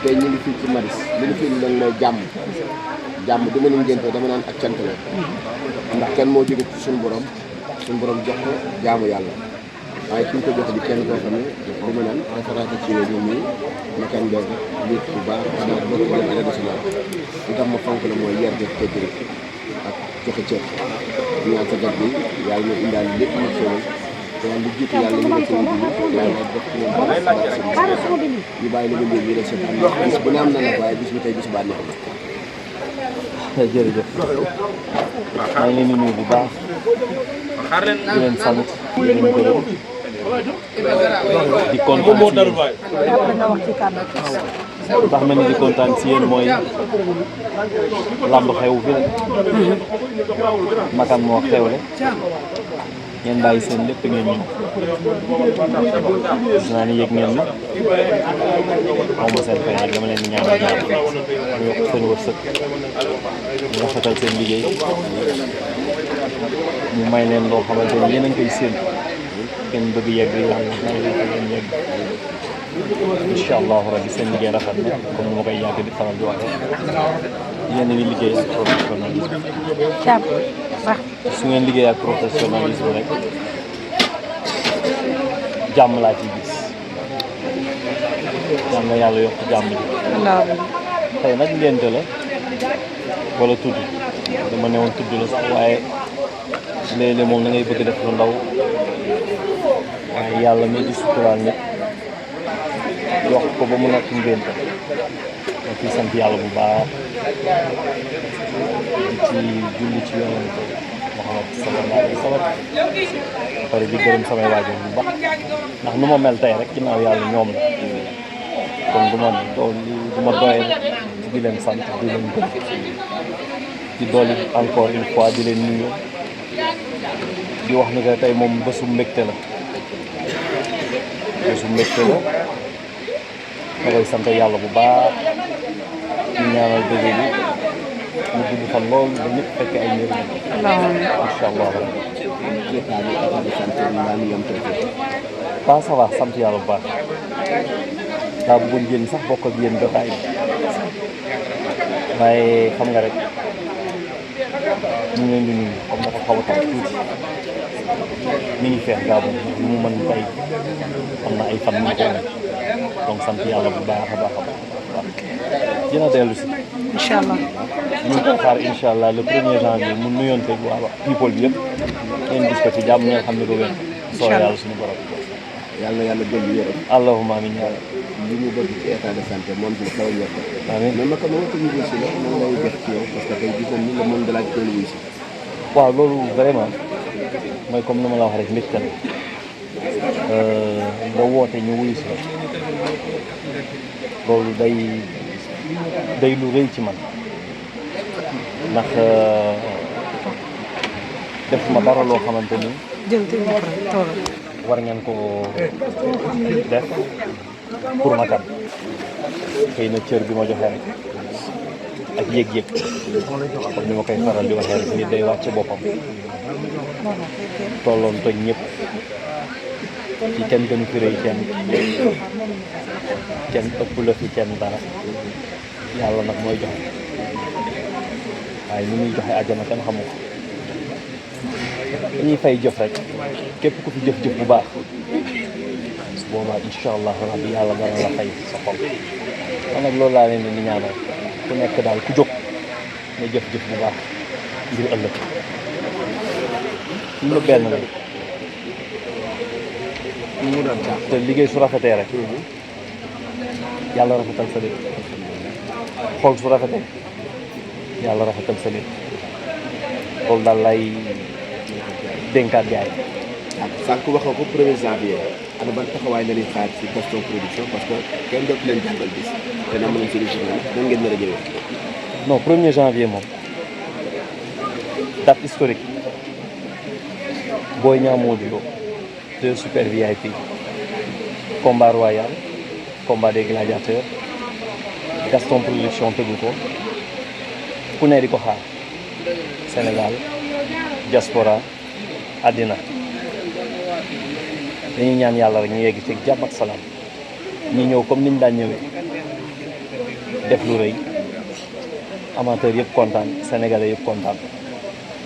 tey ñu ngi fii ci Maris li ñu fii nag mooy jàmm du ma ni ngénte dama naan ak cant la ndax kenn moo jóge ci suñu borom jox ko jaamu yàlla waaye ki ñu ko joxe di kenn koo xam ne du ma naan référence ci yooyu ñoom ñii makan beeg nit bu baax xanaa bokk dem Arène Nationale li tax ma fonk la mooy yar def teggri ak joxe cër ñaan sa gat bi yàlla na indaal lépp nag solo te lu jiitu yàlla ñu def seen bi yàlla def ci ñoom ñu bàyyi la ba léegi ñu def seen am bis bu ne am na nag waaye bis bi tey bisu bànneex la jërëjëf maa ngi leen di nuyu bu baax di leen sant di leen gërëm di kontaan tax ma ni di kontaan si yéen mooy lamb xew fi rek Makan moo xewle ngeen bàyyi seen lépp ngeen ñëw gis naa ni yëg ngeen na xaw ma seen fay nag dama leen di ñaanal ñu yokk seen wërsëg ñu rafetal seen liggéey ñu may leen loo xamante ni yéen a ngi koy séentu ngeen bëgg yegg yàlla may leen ko ngeen yegg incha allahu rabbi seen liggéey rafet na comme ni ma koy yàgg di faral di waxee yéen a ngi liggéey ak professionnalisme su ngeen liggéey ak professionnalisme rek jàmm laa ciy gis yal na yàlla yokk jàmm ji tey nag ngénte la wala tudd dama newoon tudd la sax waaye léeg-léeg moom da ngay bëgg def lu ndaw waaye yàlla mi di suturaal nit yokk ko ba mu nekk ngénte ma ciy sant yàlla bu baax di ci julli ci yonent Muhammad sallallahu alayhi wa sallam ba pare di gërëm samay waajur bu baax ndax nu ma mel tey rek ginnaaw yàlla ñoom la kon du ma doyee di leen sant di leen gërëm di dolli encore une fois di leen nuyu di wax ni que tey moom bésu mbégte la ma koy sant yàlla bu baax di ñaanal bébé bi mu gudd fan lool ba ñëpp fekk ay njëriñ incha allah pas ça va sant yàlla bu baax daa bëggoon génn sax bokk ak yéen jotaay bi waaye xam nga rek ñu ngi leen di nuyu comme dafa xaw a tax tuuti mi ngi feex Gabon lu mu mën tey am na ay fan mu koy donc sant yàlla bu baax a baax a baax dina dellu si incha allah ñu ngi koy xaar incha allah le 1er janvier mu nuyoonte waa people bi yëpp ngeen gis ko ci jàmm ngeen xam ne ko wér soo yàlla suñu borom yàlla yàlla dolli wéram allahumma amiin li mu bëgg ci état de santé moom ci kaw ñor ko amiin mais naka moo ko yëgee si la nan lay def ci yow parce que tey gis nañ ni le monde de la télé wuy si waaw loolu vraiment mooy comme ni ma la wax rek mbégte la nga woote ñu wuyu si loolu day lu rëy ci man ndax def ma dara loo xamante ni war ngeen ko def pour Makan xëy na cër bi ma joxe rek ak yëg-yëg comme ni ma koy faral di waxee rek nit day wàcc boppam tolloon toj ñëpp ci kenn gënu fi rëy kenn ëpp la fi kenn dara yàlla nag mooy joxe waaye ni muy joxe àjjana kenn xamu ko dañuy fay jëf rek képp ku fi jëf-jëf bu baax su boobaa incha allah rabbi yàlla dana la fay sa xol man nag loolu laa leen di ñaanal ku nekk daal ku jóg nga jëf-jëf bu baax ngir ëllëg lu benn la te liggéey su rafetee rek yàlla rafetal sa lépp xool su rafetee yàlla rafetal sa lépp loolu daal lay dénkaat gaay sànq wax nga ko 1er janvier ana ban taxawaay la ñuy xaar ci Gaston Production parce que kenn dootu leen jàngal bis te na mën seen journée nan ngeen nar a ñëwee non 1er janvier moom date historique Boy Niang Modou Lô 2 super VIP combat royal combat des gladiateurs Gaston Production tëggu ko ku ne di ko xaar Sénégal diaspora àddina dañuy ñaan yàlla rek ñu yegg ci jàmm ak salaam ñi ñëw comme niñ daan ñëwee def lu rëy amateur yëpp kontaan sénégalais yëpp kontaan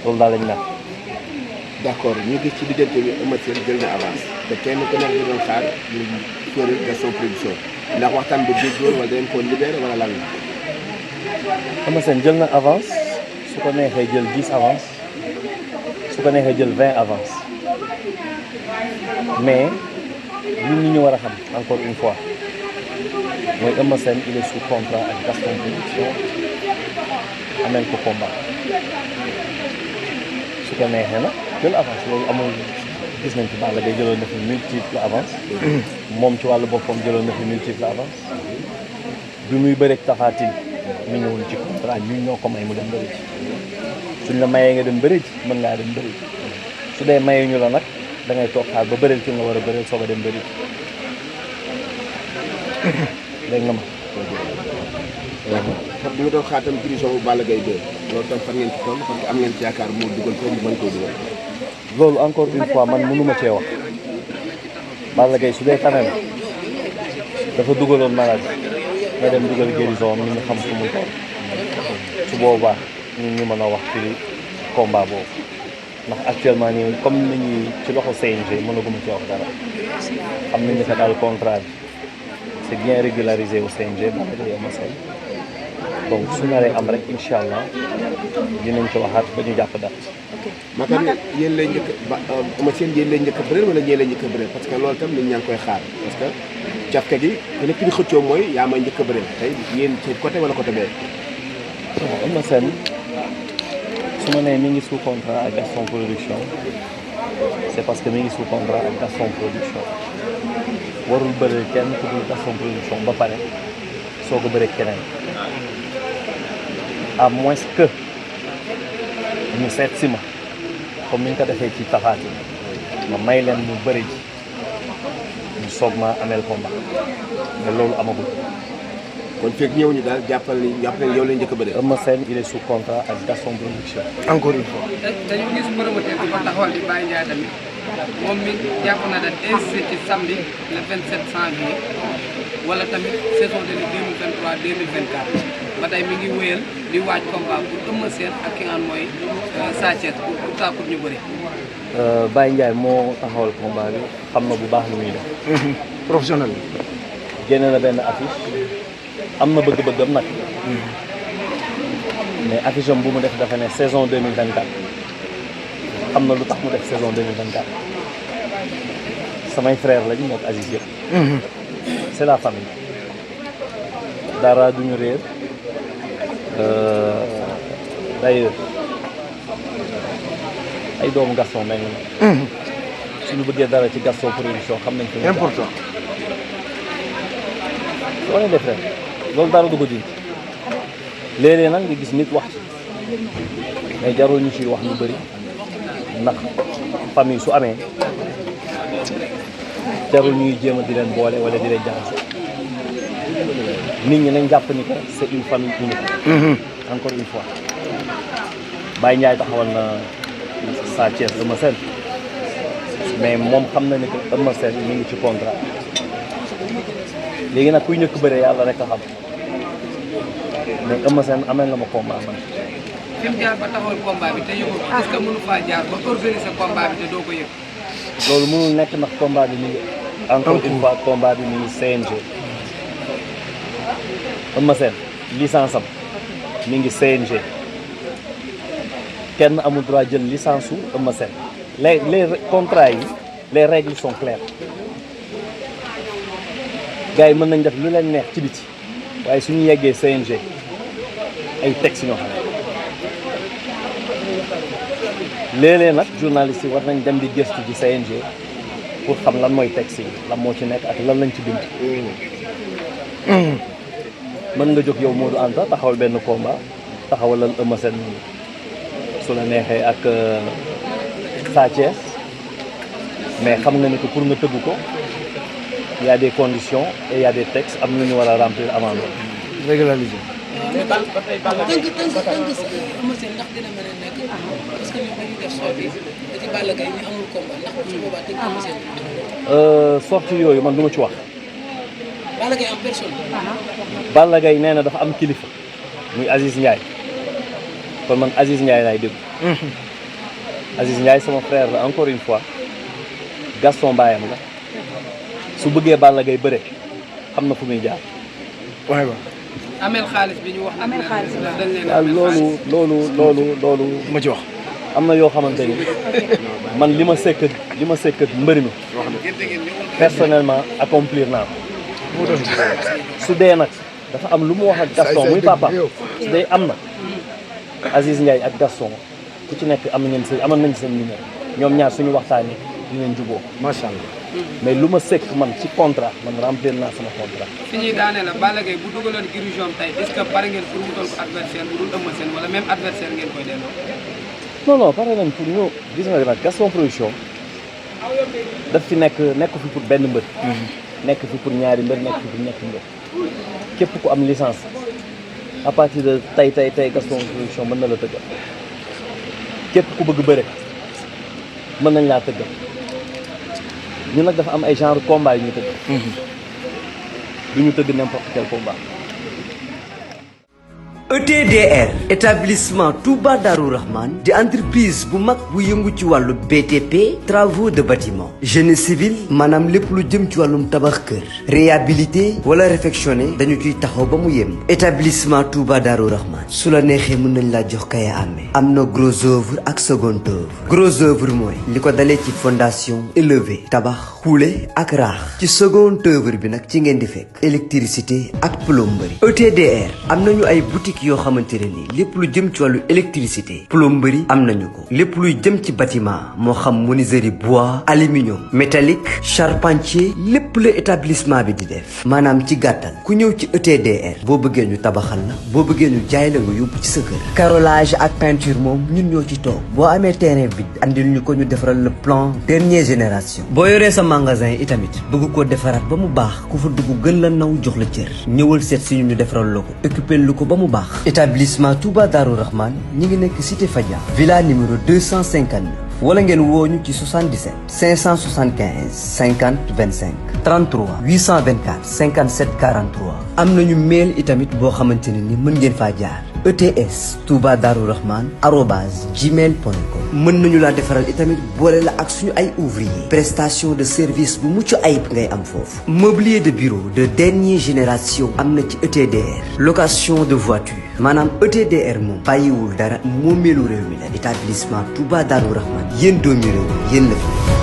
loolu daal lañ naan. d'accord ñu gis ci diggante bi Eumeu Sène jël na avance te kenn ku nekk di doon xaar ñu sóori Gaston Production ndax waxtaan bi déggoo wala dañ ko libéré wala lan la. Eumeu Sène jël na avance su ko neexee jël 10 avance su ko neexee jël 20 avance mais li ñu war a xam encore une fois mooy Eumeu Sène il est sous contrat ak Gaston Production amel ko combat su ko neexee nag jël avance loolu amul gis nañ fi Balla Gaye jëloon na fi multiple avance moom ci wàllu boppam jëloon na fi multiple avance bi muy bëreeg Tapha Tine mi ñëwul ci contrat ñu ñoo ko may mu dem bëri ci suñ la mayee nga dem bëri ci mën ngaa dem bëri su dee mayee ñu la nag da ngay toog xaar ba bëreel ci nga war a bëreel soog a dem bëri dégg nga ma. bi nga doon xaar tam prison bu Balla Gaye 2 loolu tam fan ngeen ci toll parce que am ngeen ci yaakaar moo dugal ko mu mën koo dugal. loolu encore une fois man mënuma cee wax Balla Gaye su dee tane na dafa dugaloon malade nga dem dugal guérison ni ñu xam fu mu toll su boobaa ñun ñu mën a wax ci combat boobu ndax actuellement nii comme ni ñuy ci loxo CNG mënaguma ci wax dara xam nañ ne que daal contrat bi c'est bien régularisé au CNG Balla Gaye Eumeu Sène donc su naree am rek incha allah dinañ ci waxaat ba ñu jàpp date. Makar yéen lay njëkk ba Eumeu Sène yéen lay njëkk a bëreel wala ñee lay njëkk a bëreel parce que loolu tam nit ñaa ngi koy xaar parce que cafka gi te nekk di xëccoo mooy yaa may njëkk a bëreel tey yéen ci côté wala côté bee. bon Eumeu Sène su ma nee mi ngi sous contrat ak Gaston Production c'est parce que mi ngi sous contrat ak Gaston Production warul bëreel kenn ku dul Gaston Production ba pare soo ko bëree keneen à moins que ñu seet si ma comme ni ñu ko defee ci Tapha Tine ma may leen mu bëri ji ñu soog ma ameel combat mais loolu amagul. kon fekk ñëw ñu daal jàppal ni yow lañ njëkk a bëreel. Eumeu Sène il est sous contrat ak Gaston Production. encore une fois. dañu gis promoteur bi ko taxawal di Baye Ndiaye tamit moom mi jàpp na daal insisté ci samedi le 27 janvier wala tamit saison de 2023 2024 ba tey mi ngi wéyal di waaj combat pour Eumeu Sène ak ki nga xam mooy Sa Thiès pour tàkkut ñu bëri. Baye Ndiaye moo taxawal combat bi xam na bu baax lu muy def. professionnel. génne na benn affiche am na bëgg-bëggam nag. mais affiche am bu mu def dafa ne saison 2024 xam na lu tax mu def saison 2024 samay frère lañu mook Aziz yëpp. c'est la famille dara duñu réer d'ailleurs ay doomu Gaston mel na suñu bëggee dara ci Gaston Production xam nañ ko important soo leen def rek loolu dara du ko dindi léeg-léeg nag nga gis nit wax ci mais jarul ñu ciy wax lu bëri ndax famille su amee jarul ñuy jéem a di leen boole wala di leen jaxase nit ñi nañ jàpp ni que c'est une famille unique. encore une fois Baye Ndiaye taxawal na Sa Thiès Eumeu Sène mais moom xam na ni que Eumeu Sène mi ngi ci contrat léegi nag kuy ñëkk bëre yàlla rek a xam mais Eumeu Sène amee nga ma combat man. fi mu jaar ba taxawal combat bi te yëgul est-ce que mënu faa jaar ba organiser combat bi te doo ko yëg. loolu mënul nekk ndax combat bi mi ngi encore une fois combat bi mi ngi CNG. Eumeu Sène licence am mi ngi CNG kenn amul droit jël licence su Eumeu Sène les contrats yi les règles sont claires gars yi mën nañ def lu leen neex ci biti waaye suñu yeggee CNG ay textes ñoo xam ne léeg-léeg nag journalistes yi war nañ dem di gëstu ci CNG pour xam lan mooy texte yi lan moo ci nekk ak lan lañ ci bind. mën nga jóg yow Modou Anta taxawal benn combat taxawalal Eumeu Sène su la neexee ak Sa Thiès mais xam nga ni que pour nga tëgg ko y a des conditions et y a des textes am na ñu war a remplir avant loolu. régulariser. mais ba tey Eumeu Sène ndax dina mën a nekk parce que ñoom dañuy def sortie da ci Balla Gaye ñu amul combat ndax su boobaa tëgg Eumeu Sène. sortie yooyu man du ma ci wax Balla Gaye en personne. Balla Gaye nee na dafa am kilifa muy Aziz Ndiaye kon man Aziz Ndiaye laay déglu. Aziz Ndiaye sama frère la encore une fois Gaston baayam la su bëggee Balla Gaye bëre xam na fu muy jaar. waaye ba amel xaalis bi ñu wax. amel xaalis dañ leen waaw loolu ma ci wax. am na yoo xamante ni man li ma sekk ak mbër mi personnellement accomplir naa ko su dee nag dafa am lu mu wax ak Gaston muy papa su dee am na Aziz Ndiaye ak Gaston ku ci nekk amoon nañ seen numéro ñoom ñaar suñu waxtaanee dinañ juboo macha allah. mais lu ma sekk man ci contrat man remplir naa sama contrat. fi ñuy daanee la Balla Gaye bu dugaloon Gris Jom tey est-ce que pare ngeen pour wutal ko adversaire bu dul Eumeu Sène wala même adversaire ngeen koy delloo. non pare nañ pour ñu gis nga nag Gaston Production daf fi nekk fi pour benn mbër. nekk fi pour ñaari mbër nekk fi pour ñetti mbër képp ku am licence à partir de tey Gaston Production mën na la tëggal képp ku bëgg bëre mën nañ laa tëggal ñun nag dafa am ay genre combat yu ñu tëgg. du ñu tëgg n'importe quel combat. ETDR établissement Touba Darou Rahman di entreprise bu mag bu yëngu ci wàllu BTP travaux de bâtiment génie civil maanaam lépp lu jëm ci wàllum tabax kër réhabilité wala réfectionné dañu ciy taxaw ba mu yem établissement Touba Darou Rahman su la neexee mën nañ laa jox kaya amee am na gros œuvre ak second œuvre gros œuvre mooy li ko dalee ci fondation élevé tabax xuule ak raax ci second œuvre bi nag ci ngeen di fekk électricité ak plomberie ETDR am nañu ay boutique yoo xamante ne nii lépp lu jëm ci wàllu électricité plomberie am nañu ko lépp luy jëm ci bâtiment moo xam menuiserie bois aluminium métallique charpentier lépp la établissement bi di def maanaam ci gàttal ku ñëw ci ETDR boo bëggee ñu tabaxal la boo bëggee ñu jaay la nga yóbbu ci sa kër carrelage ak peinture moom ñun ñoo ci toog boo amee terrain bi andil ñu ko ñu defaral le plan dernière génération boo yoree sa magasin itamit bëgg koo defaraat ba mu baax ku fa dugg gën la naw jox la cër ñëwal seet si ñu defaral la ko occupé lu ko ba mu baax établissement Touba Darou Rahman ñi ngi nekk cité Fadia villa numéro 259 wala ngeen woo ñu ci 77 575 50 25 33 824 57 43 am nañu mail itamit boo xamante ne ni mën ngeen faa jaar ETS Touba Darou Rahman @gmail.com mën nañu laa defaral itamit boole la ak suñu ay ouvrier prestation de service bu mucc ayib ngay am foofu mobilier de bureau de dernière génération am na ci ETDR location de voiture maanaam ETDR moom bàyyiwul dara moomeelu réew mi la établissement Touba Darou Rahman yéen doomi réew yéen la fi